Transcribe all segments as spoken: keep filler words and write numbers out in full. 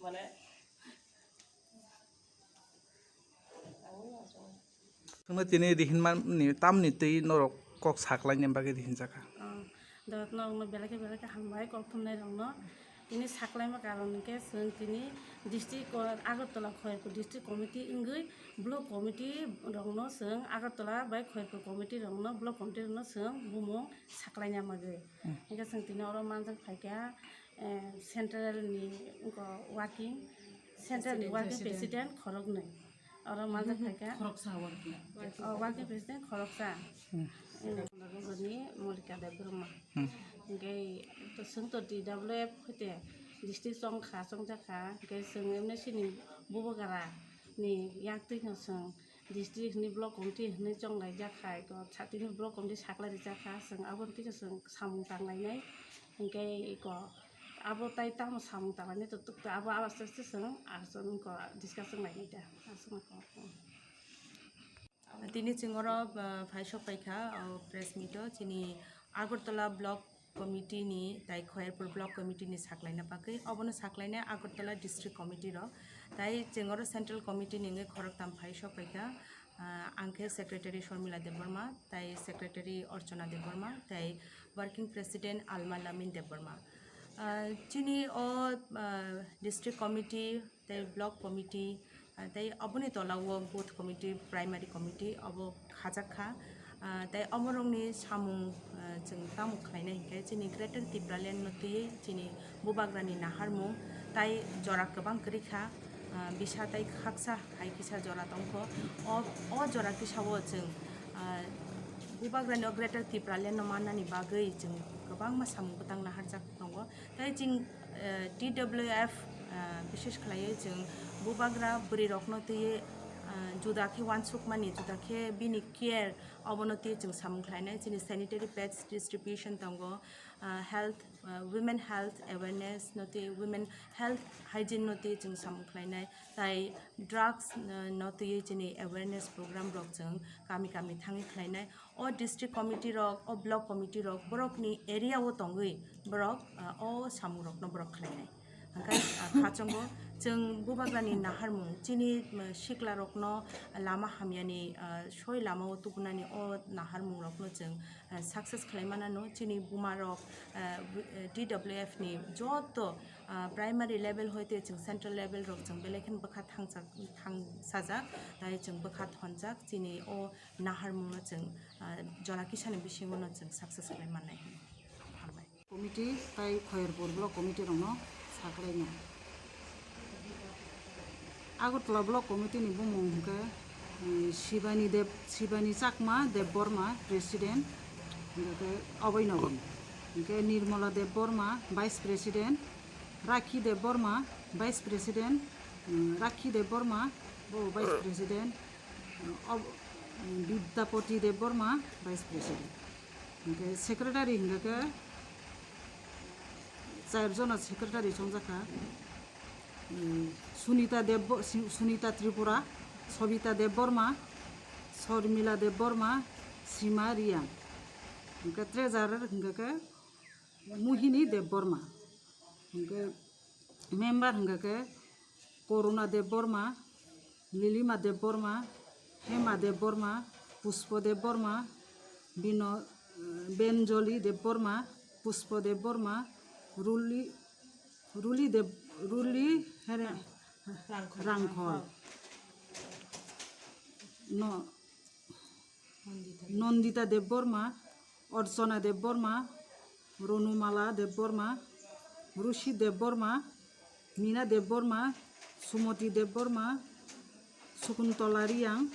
Mane, Chwngno tini rihinmani tamni twi norok kok saklaini bagwi rihinjakha? Ah, dot norokno belai khe belai khe hambai kok thumnai rokno. Tini saklaima karon hwnkhe chwng tini district ko-, Agartala Khoyerpur district committee wngwi block committee rokno chwng Agartala bai Khoyerpur committee rokno block committee rokno chwng bumung saklaina bagwi. Hmm. Hwnkhe chwng tini oro manjak phaikha, eh, central ni wngkha working, central ni President, working president. President khoroknwi. Oro manjak phaikha. Khoroksa working. Oh, working president khoroksa. Hmm. Hmm. Ni Molika Debbarma. Hmm. Hwnkhe to chwng to T W F hoite district chongkha, chongjakha. Hwnkhe chwng M N C ni bubagra ni yaktwi no chwng district hwnwi block committee hwnwi chonglaijak khai, ko satini block committee saklai rijak kha, chwng aboni twi chwng samung tanglainai, hinkhe iko abo tai tamo samung tanglainai to, to, to abo aste aste chwng aswk wngkha discussion lainai da, aswk wngkha. Tini chwng oro, ah, phai sok paikha, o press meet o chini Agartala block committee ni tai Khoyerpur block committee ni saklaina bagwi, obono saklainai Agartala district committee rok, tai chwng oro central committee ni wngwi khoroktham phai sok paikha. Ah, ang khe secretary Sharmila Debbarma, tai secretary Archana Debbarma, tai working president Alma Lamin Debbarma. Ah, chini o, ah, district committee tei block committee, ah, tei oboni tola o booth committee, primary committee obo khajak kha. Ah, tei omorokni samung, ah, chwng tamo khlainai hinkhe chini Greater Tipraland no twiwi chini bubagrani naharmung tai jora kwbang kwrwi kha. Ah, bisa tei khaksa hai kisa jora tongkho. O, o jora kisa o chwng, ah, bubagrani o Greater Tipraland no mannani bagwi chwng kwbangma samung bwtang naharjak tongo. Tei chwng, eh, T W F, eh, bises khlaiwi chwng bubagra bwrwirokno twiwi, eh, juda khe uansukmani, juda khe bini care obono twiwi chwng samung khlainai. Chini sanitary pads distribution tongo, eh, health, eh, women health awareness no twiwi, women health hygiene no twiwi chwng samung khlainai. Tai drugs, eh, no twiwi chini awareness program rok chwng kami kami thangwi khlainai. O district committee rok, o block committee rok, borokni area o tongwi borok, ah, o samung rokno borok khlainai. Hwnkhe, ah, khachongo chwng bubagrani naharmung, chini, mm, sikla rokno lama hamyani, ah, soi lama o tubunani o naharmung rokno chwng, ah, success khlai manano. Chini buma rok, ah, T W F ni joto, ah, primary level hoite chwng central level rok chwng belai kheno bwkha thangsa-, thangsajak, tai chwng bwkha thonjak chini o naharmungno chwng, ah, jora kisani bisingo no chwng success khlai mannai hwnwi hambai. Committee tai Khoyerpur block committee rokno saklaino. Agartala block committee ni bumung hwnkhe, eh, Shibani Deb-, Shibani Chakma Debbarma president, hwnkhe Aboi Nogor, hwnkhe Nirmala Debbarma vice president, Rakhi Debbarma vice president, eh, Rakhi Debbarma bo vice president, Ob-, Bidyapati Debbarma, Vice President. Hingke Secretary hingke khe char jona Secretary chongjak kha. Hmm, Sunita Debbo-, Si-, Sunita Tripura, Sobita Debbarma, Sormila Debbarma, Sima Riyang. Hingke Treasurer hingke khe Mohini Debbarma. Hingke member hingke khe Koruna Debbarma, Lilima Debbarma, Hema Debbarma, Puspo Debbarma, Bino-, Benjoli Debbarma, Puspo Debbarma, Ruli, Ruli Deb-, Ruli Here-, Rangkhol. Rangkhol. No, Nandita Debbarma, Archana Debbarma, Ronumala Debbarma, Rushi Debbarma, Mina Debbarma, Sumoti Debbarma, Sukuntola Riyang,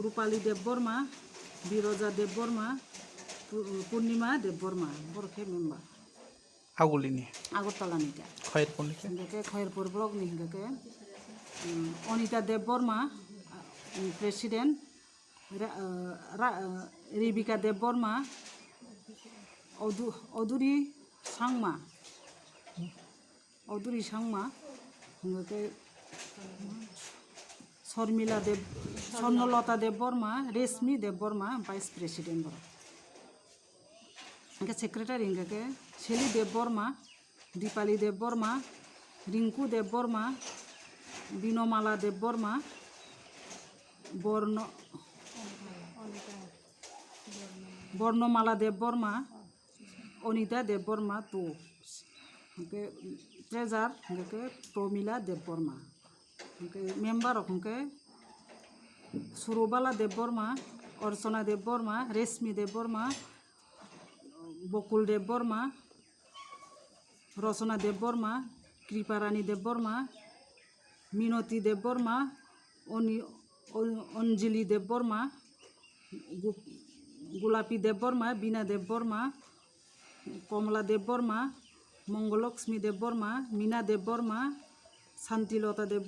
Rupali Debbarma, Biroja Debbarma, Pu-, Purnima Debbarma, borok khe member. Agulini. Agartala ni khe. Khairpur ni khe. Hingke khe Khairpur block ni hingke khe, um, Anita Debbarma, um, president, Ra-, uh, Ra-, uh, Rebecca Debbarma, Odu-, Oduri Sangma, Oduri Sangma, hingke khe Sormila Deb-, Sornolota Debbarma, Resmi Debbarma, vice president borok. Hingke secretary hingke khe Seli Debbarma, Dipali Debbarma, Rinku Debbarma, Binomala Debbarma, Borno, Bornomala Debbarma, Onita Debbarma two. Hwnkhe treasurer hwnkhe Promila Debbarma. Hwnkhe member rok hwnkhe Surubala Debbarma, Orchona Debbarma, Resmi Debbarma, Bokul Debbarma, Rosona Debbarma, Kriparani Debbarma, Minoti Debbarma, Oni-, On-, Onjili Debbarma, Gu-, Gulapi Debbarma, Bina Debbarma, Komla Debbarma, Mongoloksmi Debbarma, Mina Debbarma, Santilota Debbarma,